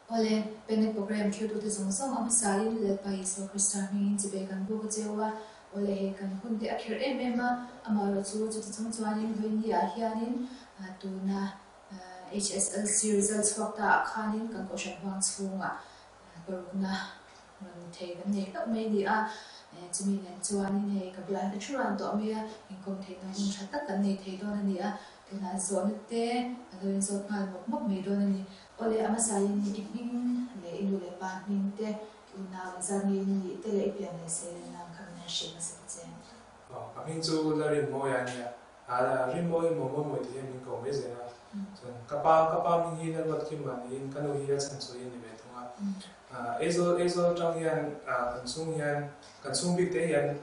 Awle, Pennet Program thiltute zawng zawng a hmasain Lalpa Isua Krista hmingin chibai kan buk a cheu a, awle hei kan hun te a kherh em em a, amaherawh chu chuti chung chuanin vawiin ah hianin tuna HSLC result chhuak ta ah khanin kan kohhran huang chhungah parukna rawn thei kan nei hlauh mai a ni a, chumi nen chuanin hei ka bulah hian ka thu ran tawh mai a, inkawm theihna hun tha tak kan nei thei dawn a ni a, tunah zawhna te a lo inzawt nghal mawp mawp mai dawn a ni. Awle, a hmasain i hming leh i nu leh pa hming te, i unau inzat nge in nih te leh i pian leh sei leh nang kha min han hrilh hmasa ta che. Aw, ka hming chu la Rinmawi a nia. A Rinmawi maw maw mawi ti hian min ko mai zel a. Chuan ka pa, ka pa hming hi Lalruat Kim a niin ka nu hi a chhan chu i ni ve thung a. Aizawl, Aizawl atang hian kan chhung hian, kan chhung bik te hian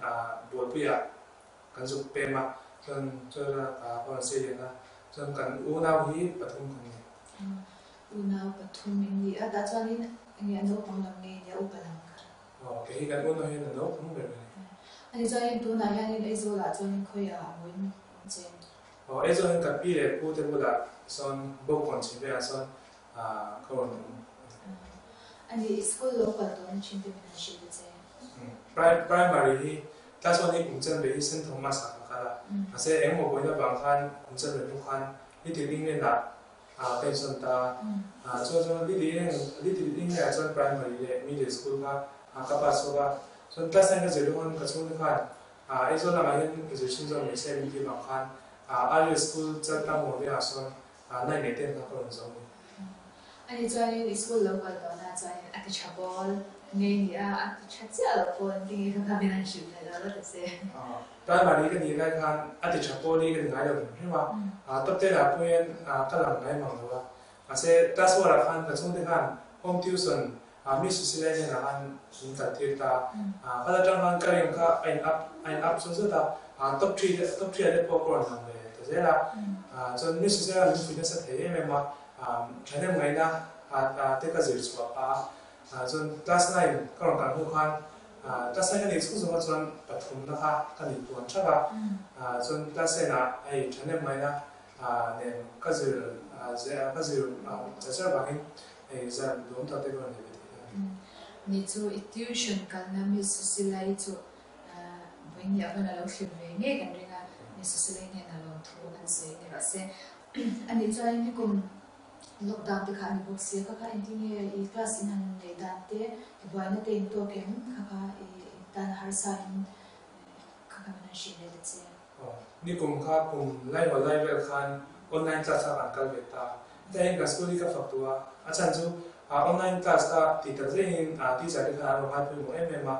Bualpuiah kan zuk pem a, chuan chuan ka rawn sei lian a, chuan kan unau hi pathum kan ni. Unau pathum in ni a, tah chuanin enge a naupang lam nge nia upa lam kha? Aw, kei hi kan unau hian a naupang ber a ni. Ani chuanin tunah hianin Aizawlah chuanin khawiah a awm awm che? Aw, Aizawl hian ka pi leh pu te bulah sawn Bawkkawn chhim velah sawn ka rawn awm. Ani, school lo kal tawhna thin te min han hrilh ta che? Primary hi class one hi kum chanve hi St Thomas ah ka kal a, mahse engmaw buaina vang khan kum chanve hnu khan Little England ah ka insawn ta a, chuan chuan Little England Little England ah chuan primary leh middle school kha ka pass chhuak a, chuan class nine ka zir hnu khan ka chhungte khan Aizawl lamah hian zir chhunzawm mai se min tih vang khan Ariel School Chaltlang Mawlvengah sawn Nine leh ten kha ka rawn zo ni. Ani chuanin i school lo kal tawhna chuanin a ti tha pawl ngei ni a, a ti tha chiah lo pawl an ti ngei kha kha min han hrilh theih lo la ta che. Primary ka nih lai khan a ti tha pawl hi ka ni ngai lo hrim hrim a, top ten ah pawh hian ka lang ngai mang lo a, mahse class four ah khan ka chhungte khan home tuition Miss Susilai hnenah khan min kal tir ta a, kal atang khan ka rank kha a in up a in up chun zet a, top three te top three ah te pawh ka rawn lang ve ta zel a, chuan Miss Susilai min pui nasa thei em em a, thahnem ngaihna te ka zir chhuah phah a, chuan class nine ka rawn kal hnu khan class nine ka nih chhung zawngah chuan pathumna kha ka nih puan thap a, chuan class ten ah hei thahnem ngaihna nen ka zir ka zir char char vangin Hei zan duam tak te ka rawn nei ve thei ta a ni. Ni chu i tuition kalna Miss Susilai chu vawiin a van a lo thlir ve ngei kan ring a, Miss Susilai hnenah lawmthu kan sawi ni rawh se. Ani chuan nikum lockdown te kha a ni bawk sia, kha kha engtin nge i class in han nei dan te, i buaina te in tawk em, kha kha i tan a harsa in kha kha min han hrilh leh ta che. Aw, nikum kha kum laihaw lai vel khan online class kha kan kal ve ta. Heta hian kan school hi ka fak duh a, a chhan chu online class kha tih tak zengin teacher te khan an rawn ngaipawimawh em em a,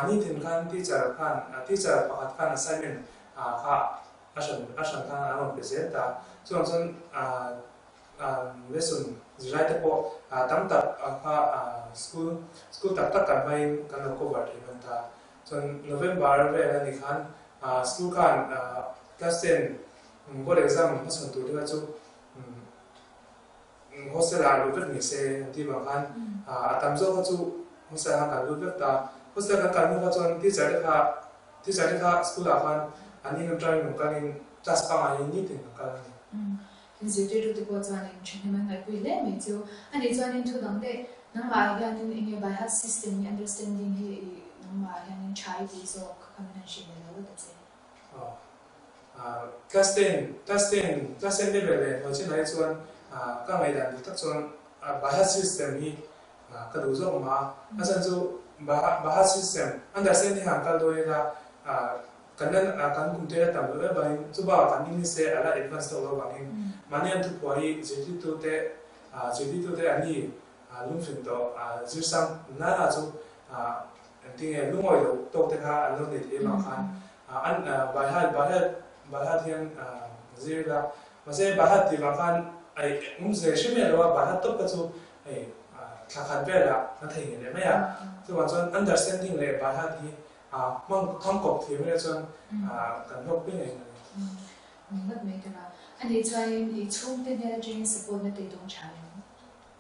nitin khan teacher khan teacher pakhat khan assignment kha a hran a hran khan an rawn pe zel ta. Chuvang chuan lesson zirlai te pawh tam tak kha school school tak tak kan hmain kan lo cover thei hman ta. Chuan November vel a nih khan school khan class ten board exam hmachhawn tur te kha chu hostel ah lut vek ni se an tih vang khan a tam zawk kha chu hostel ah khan kan lut vek ta. Hostel kan kal hnu kha chuan teacher te kha teacher te kha school ah khan an in atangin rawn kalin class pangngai in nitin kan kal a ni. In zirtirtute pawh chuanin thahnem an ngaihpui hle mai chu. Ani chuanin thu dang daih, nangmah hianin enge by heart system hi understanding hi i nangmah hianin tha i tih zawk kha kha min han hrilh leh lo ta che. Aw. Class ten, class ten, class ten level leh hnuai chinah hi chuan ka ngaihdan duh tak chuan by heart system hi ka duh zawk mah a. A chhan chu by heart system understanding han kal dawn ila Kan en a, kan kum te a tam loh em vangin chu bakah kan English te a la advance tawk loh vangin mahni an thupuah hi zirtirtute zirtirtute an ni lungfin tawh zirsang nana chu engtinge lungawi loh tawk te kha an lo nei thei avang khan an baihat baihat baihat hian zir ila mahse baihat tih vang khan ai awmze hre miah lo a baihat tawp kha chu hei thla khat velah kan theihnghilh leh mai a chuvang chuan understanding leh baihat hi A hmang hmang kawp thiam ila chuan kan hlawk pui ngei mai. Ni ngawt mai ta la. Ani chuanin i chhungte hnen atangin support na tei dawng tha em?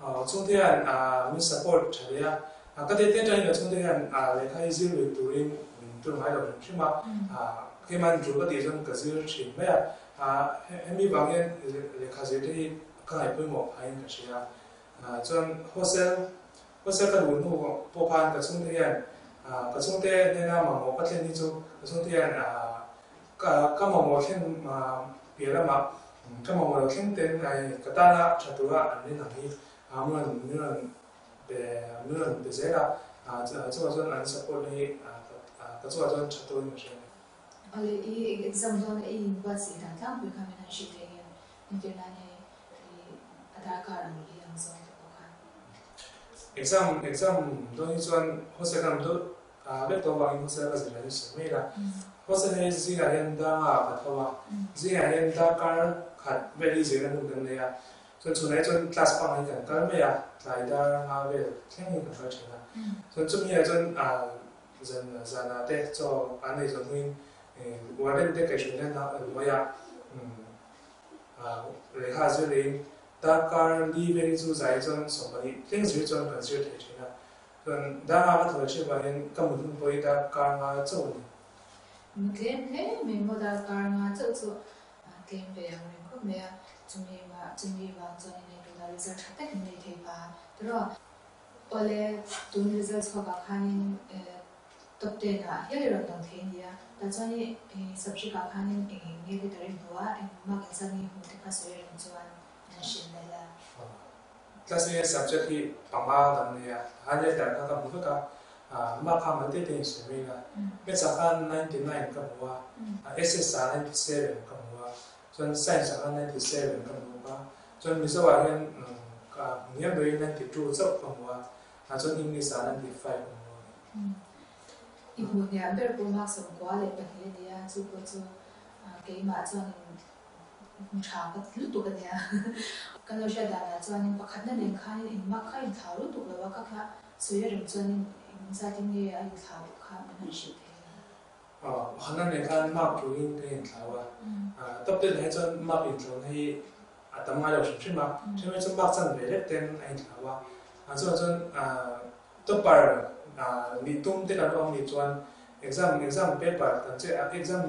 Aw chhungte hian min support tha hle a. Ka tete atangin ka chhungte hian lehkha hi zir lui turin min tur ngai lo hrim hrim a. Keimah tul ka tih chuan ka zir thin mai a. Hemi vang hian lehkha zir te hi ka ngaihpawimawh phahin ka hria. Chuan hostel hostel ka luh hnu pawh khan ka chhungte hian ka chhungte hnena mamawh ka thlen hi chu ka chhungte hian ka ka mamawh thlen piah lamah ka mamawh lo thleng ten ka tana tha tura an rin ang hi min rawn min rawn pe min rawn pe zel a, chuvang chuan an support na hi ka chungah chuan tha turin ka hria a ni. Awle i exam dawn a i inbuatsaih dan tlangpui kha min han hrilh thei em? Entir nan hei i Aadhaar card ang i ang zawng te pawh khan. Exam exam dawn hi chuan hostel kan awm deuh vek tawh avangin hostel ka zir an insawi mai la. Hostel hi zingah hian danga ka tho a, zingah hian darkar khat vel hi zirna hun kan nei a, chuan chhunah hi chuan class pangngai kan kal mai a, tlai dar nga vel thleng hi kan kal thin a. Chuan chumi ah chuan Zan zanah te chaw an ei zawh hnuin warden te kaihhruaina hnuaiah lehkha zir leiin darkar li vel hi chu zai chuan 20 thleng zir chuan kan zir thei thin a. Chuan dar nga ka thaw leh hrep vangin ka mut hun pawh hi darkar nga chauh a ni. Mu tlem hle mai maw darkar nga chauh chu tlem ve ang reng khawp mai a, chumi chumi vang chuan inei tuna result tha tak in nei thei pha tiraw. Awle, tun result chhuakah khanin top ten ah hial i rawn lang thei a nia. Tah chuan i subject ah khanin eng eng nge letter i hmu a, eng mark eng zat nge i hmuh te kha sawi reng chuan an hrilh leh la. Class A subject hi panga kan nei a, han letter kha ka hmu vek a, mark kha mal te te in sawi mai la. Maths ah khan 99 ka hmu a, SS ah 97 ka hmu a, chuan Science ah khan 97 ka hmu bawk a, Chuan Mizo ah hian ka hmu hniam deuhin 92 chauh ka hmu a, ah chuan English ah 95 ka hmu a ni. I hmuh hniam ber pawh mark 92 a ni a, chu pawh chu keimah chuanin hmu tha ka ti lutuk a nia. Kan lo hriat danah chuanin pakhatna nen khanin in mark kha inthlau lutuk lo a, ka kha sawi a rem chuanin engzat in nge a inthlau tih kha min han hrilh thei a. Pakhatna nen khan mark turin ka inthlau a, top ten ah hi chuan mark inthlauna hi a tam ngai lo hrim hrim a, then mai chu mark chan ve lek ten a inthlau a, a chuvang chuan topper nih tum te kan awm nih chuan exam exam paper kan check exam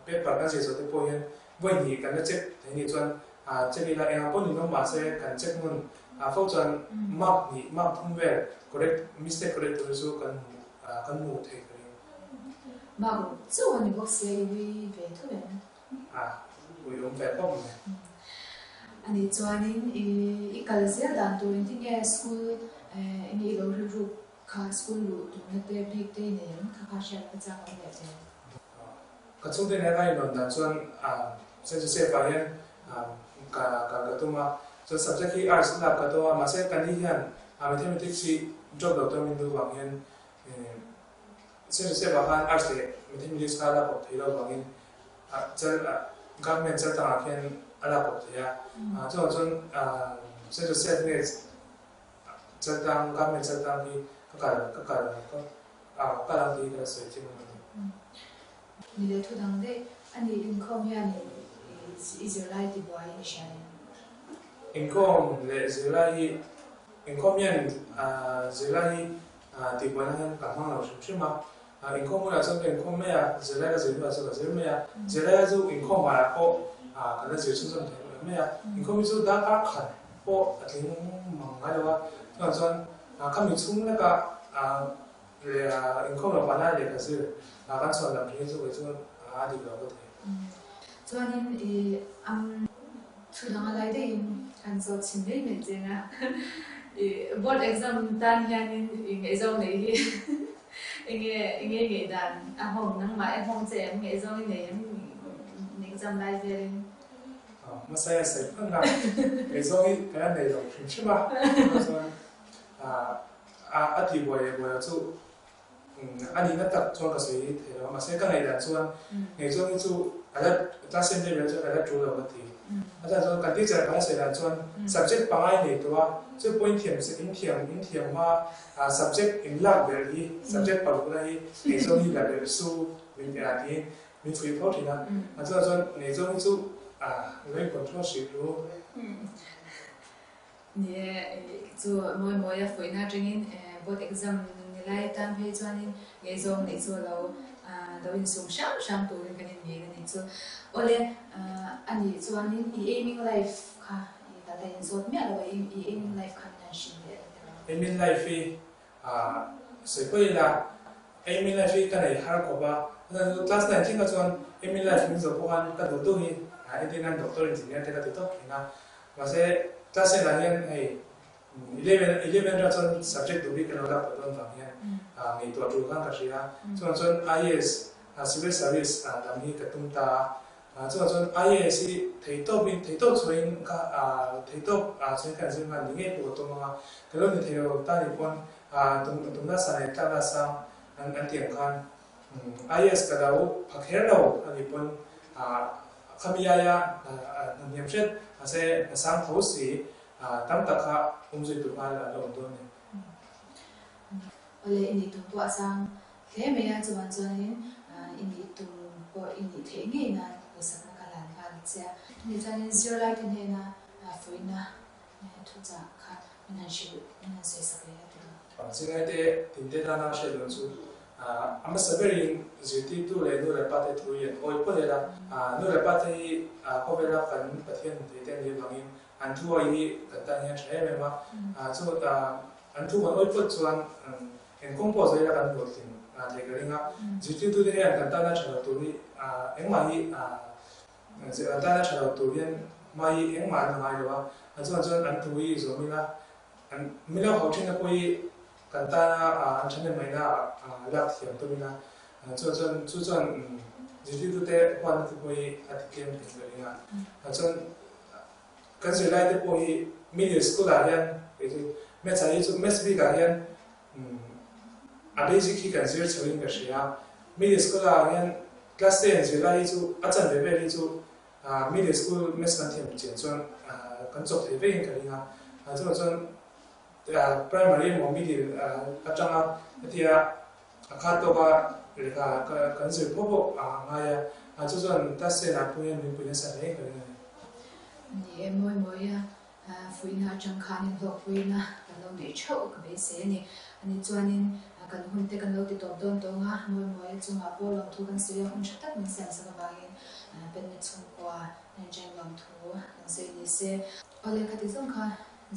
paper kan zir zawh te pawh hian vawi hnih kan la check thei nih chuan check ila engah pawh ninawm mahse kan check hmun ah fo chuan mark hnih mark thum vel correct mistake correct tur chu kan hmu kan hmu thei ka ring. Mark chauh a ni bawk sia i ui ve tho em? A ui awm ve khawp mai. A nih chuanin i i kal zel dan tur engtin nge school enge i lo rilruk kha school luh tumna te bik te i nei em kha kha hriat ka chak awm leh zel. Ka chhungte nen a inrawn dan chuan Saint Joseph ah hian ka kal ka tum a, chuan subject hi arts lak ka tum a, mahse ka ni hian mathematics hi drop lo tur min duh vang hian Saint Joseph ah khan arts leh mathematics kha la kawp thei lo vangin Government chal tangah khian a lak kawp thei a, chuvang chuan Saint Joseph nge chal tang government chal tang hi ka kal ka kal ka kal ang tih hi ka la sawi chiang a ni. Ni leh thu dang daih a ni, inkhawm hian i zirlai tibuai i hria em? Inkhawm leh zirlai hi inkhawm hian zirlai hi tibuaina hian ka hmang lo hrim hrim a, Inkhawm hunah chuan ka inkhawm mai a, zirlai ka zir hnuah chuan ka zir mai a, zirlai chu inkhawm hmaiah pawh kan la zir chhunzawm thei mai mai a, inkhawm hi chu darkar khat pawh a tling mang ngai lo a, chuvang chuan khami chhung leka inkhawm loh pahna lehkha zir kan chhuan lam hi chu kei chu a dik lo ka ti. Chuanin i am thu dang a lai daihin kan zawt chhin mai mai cheng a, i board exam tan hianin i ngaihzawng neih hi Enge enge ngaihdan a hawng nangmah e hawng che em ngaihzawng i nei em exam lai velin. Hmasa i sawi phang a, ngaihzawng hi ka la nei lo hrim hrim a, chuan a tih buai leh buai loh chu a nihna tak chuan ka sawi thei lo a, mahse ka ngaihdan chuan ngaihzawng hi chu a la class ten level chuan a la tul lo ka ti. A chhan chuan kan teacher pakhat sawi dan chuan subject pangai nei tawh a, chu point thiam in thiam in thiam hma Subject in lak ber hi, subject parukna hi Neizawng hi la ber su min ti a tiin min fuih fo thin a. A chuvang chuan Neizawng hi chu lo in control hrih ru. Ni e, chu mawi mawi a fuihna atangin board exam ni lai tan phei chuanin Neizawng neih chu lo lo insum hram hram turin kan inngen a nih chu. Awle, a nih chuanin i aiming life kha i data inzawt miah lo a, i aiming life kha min han hrilh. Aim in life hi sawi pawh ila aim in life hi ka nei har khawp a, class 9 thleng kha chuan aim in life min zawh pawh khan ka duh duh hi entir nan doctor engineer te ka ti tawp thin a, mahse class 10 ah hian hei 11 ram chuan subject duh bik ka lo lak tawh dawn vang hian ngaihtuah tul khan ka hria a, chuvang chuan IAS civil service lam hi ka tum ta a, chuvang chuan IAS hi theihtawp in theihtawp chhuahin ka theihtawp chhuahin ka zir nghal ni ngei pawh ka tum ang a, ka lo ni thei lo ta ni pawn tum tumna sa leh tlakna sang an an tih ang khan IAS ka lo pha kher lo a nih pawn khami aia hna hniam hret mahse hna sang tho si Tam tak kha awmzui tur nghal an la awm dawn ni. Awle i nih tum pawh a sang hle mai a, chuan chuanin i nih tum pawh i nih theih ngei nan duhsakna ka hlan nghal che a. Ni chuanin zirlaite hnena fuihna thuchah kha min han hrilh, min han sawisak leh a ti lo. Zirlaite tinte tana hriat loh chu a hmasa berin zirtirtu leh nu leh pate thu hi an awi pawh leh a, nu leh pate hi khawvela kan Pathian hmu theite an nih avangin An thu awi hi kan tan hian a tha em em a, chu an thu kan awi phawt chuan eng kawng pawh zaila kan hlawhtlin theih ka ring a. Zirtirtute hian kan tana tha lo tur hi engmah hi kan tana tha lo tur hian hma hi engmah an la ngai lo a, chuan chuan an thu hi zawm ila milo ho thin pawh hi kan tana an thahnem ngaihna ah lak thiam tum ila chuan chuan chu chuan zirtirtute huatna te pawh hi a ti tlem thei ka ring a, chuan Kan zirlai te pawh hi middle school ah hian kei chu maths ah hi chu maths bik ah hian a basic hi kan zir chho in ka hria a, middle school ah hian class ten zirlai hi chu a chanve vel hi chu middle school maths kan thiam chian chuan kan chawp thei vek in ka ring a, chuvang chuan primary emaw middle atanga hetia a khat tawk a lehkha kan zir pawh pawh a ngai a, chu chuan class ten ah pawh hian min pui nasa hle ka ring a ni. Ni e, mawi mawi a, fuihna atang khanin hlawkpuina kan lo neih theuh ka beisei a ni. Ani chuanin kan hun te kan lo ti tawp dawn tawng a, mawi mawi a chungah pawh lawmthu kan sawi a, hun tha tak min siam sak avangin Penna chhungkua nen lawmthu kan sawi ni se. Awle khati zawng kha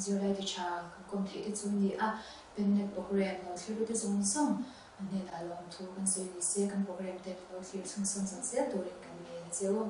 Zirlai ti tha kan kawm theih te chu ni a, Pennet program lo thlir te zawng zawng an hnenah lawmthu kan sawi ni se, kan program te lo thlir chhunchhawn zawng zel turin kan ngen a che u.